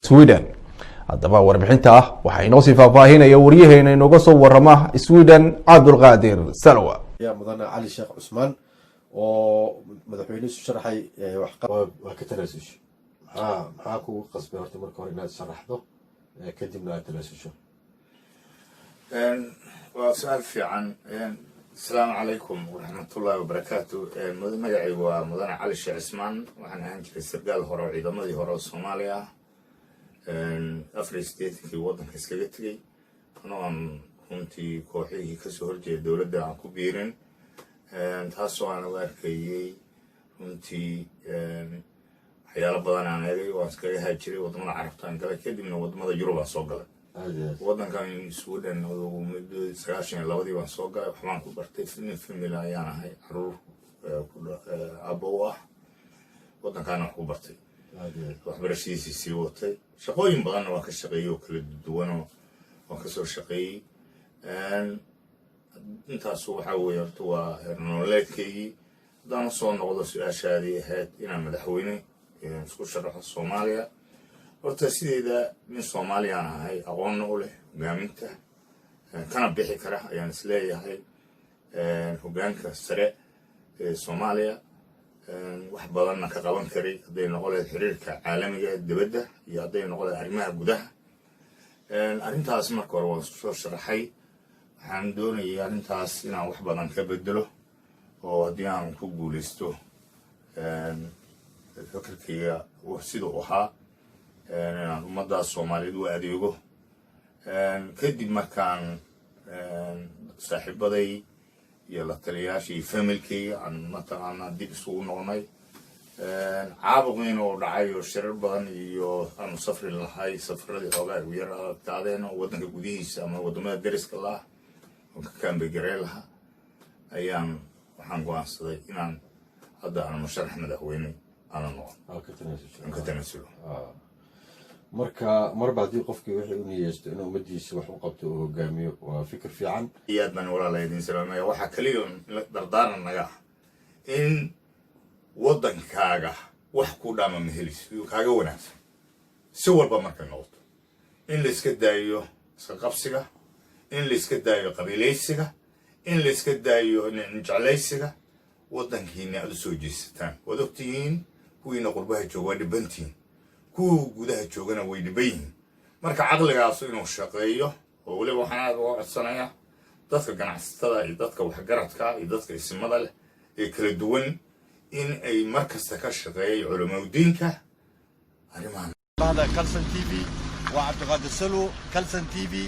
Sweden. Haddaba warbixinta waxaa inoo sii faahfaahinaya waryaheena inooga soo warama Sweden, Cabdulqaadir Salwa. Yaa mudane Cali Sheekh Cusmaan oo madaxweyne isu sharaxay, waa ka tanaasushay. Maxaa kugu qasbay horta marka hore inaad sharaxdo, kadibna aad tanaasusho? Waa su-aal fiican. Asalaamu calaykum waraxmatullaahi wabarakaatu. Magacaygu waa mudane Cali Sheekh Cismaan. Waxaan ahaan jiray sargaal hore oo ciidamadii hore oo Soomaaliya ah. 84-kii waddanka iskaga tegey, anoo aan runtii kooxihii kasoo horjeeda dowladda aan ku biirin, taasoo aan u arkayey runtii waxyaalo badan aan eegay. Waan iskaga haajiray waddamada Carabta aan galay, kadibna waddamada Yurub aan soo galay. Waddankan Sweden muddo 92-dii baan soo galay, waxbaan ku bartay. Nin family ayaan ahay, caruur abo u ah. Waddankaana wax ku bartay, waxbarashadiisii sii watay, shaqooyin badanna waan ka shaqeeyey oo kala duwanoo waan kasoo shaqeeyey. Intaasu waxaa weeye horta waa nololeedkaygii. Haddaan usoo noqdo su-aashaadii ahayd inaan madaxweyne isku sharaxo Soomaaliya, horta sideeda nin Soomaaliyaan ahay, aqoonna u leh hogaaminta, kana bixi kara ayaan isleeyahay hoggaanka sare ee Soomaaliya, wax badanna ka qaban karay, hadday noqon lahayd xiriirka caalamiga dibadda iyo hadday noqon lahayd arrimaha gudaha. Arrintaas marka hore waan soo sharaxay. Waxaan doonayay arrintaas inaan wax badan ka bedelo, oo haddii aan ku guuleysto fikirkayga sida uu ahaa inaan ummaddaas Soomaaliyeed u adeego. Kadib markaan saaxiibaday iyo la taliyayaashii familkayga aan mataqaanaa dib isugu noqnay, caabuqiina uu dhacay oo shirar badan iyo aanu safri lahay, safaradii xoogaa ugu yar adkaadeen oo waddanka gudihiisa ama waddamada deriska la ah oo ka kaambegarey lahaa, ayaan waxaan go'aansaday inaan hadda aan musharax madaxweyne aanan noqon. Aan ka tanaasulo. Marka marba haddii qofkii wixii u niyeysto inuu ummadiisa wax u qabto uu hogaamiyo, waa fikir fiican. Iyo aad baan walaala idin salaamaya. Waxaa kaliya dardaaran naga ah in waddankaaga wax ku dhaama ma helis kaaga wanaagsan, si walba markay noqoto, in la iska daayo iska qabsiga, in la iska daayo qabiilaysiga, in la iska daayo jeclaysiga. Waddankiina aad u soo jeesataan. Waad ogtihiin, kuwiina qurbaha jooga waa dhibantihiin, kuwa gudaha joogana way dhiban yihiin. Marka caqligaasu inuu shaqeeyo, oo weliba waxaan aad uga codsanayaa dadka ganacsatada iyo dadka waxgaradka iyo dadka isimada leh ee kala duwan in ay mar kasta ka shaqeeyay culamaudiinka arrimahan. Bahda Kalsan TV, waa Cabdiqaadir Salwo, Kalsan TV.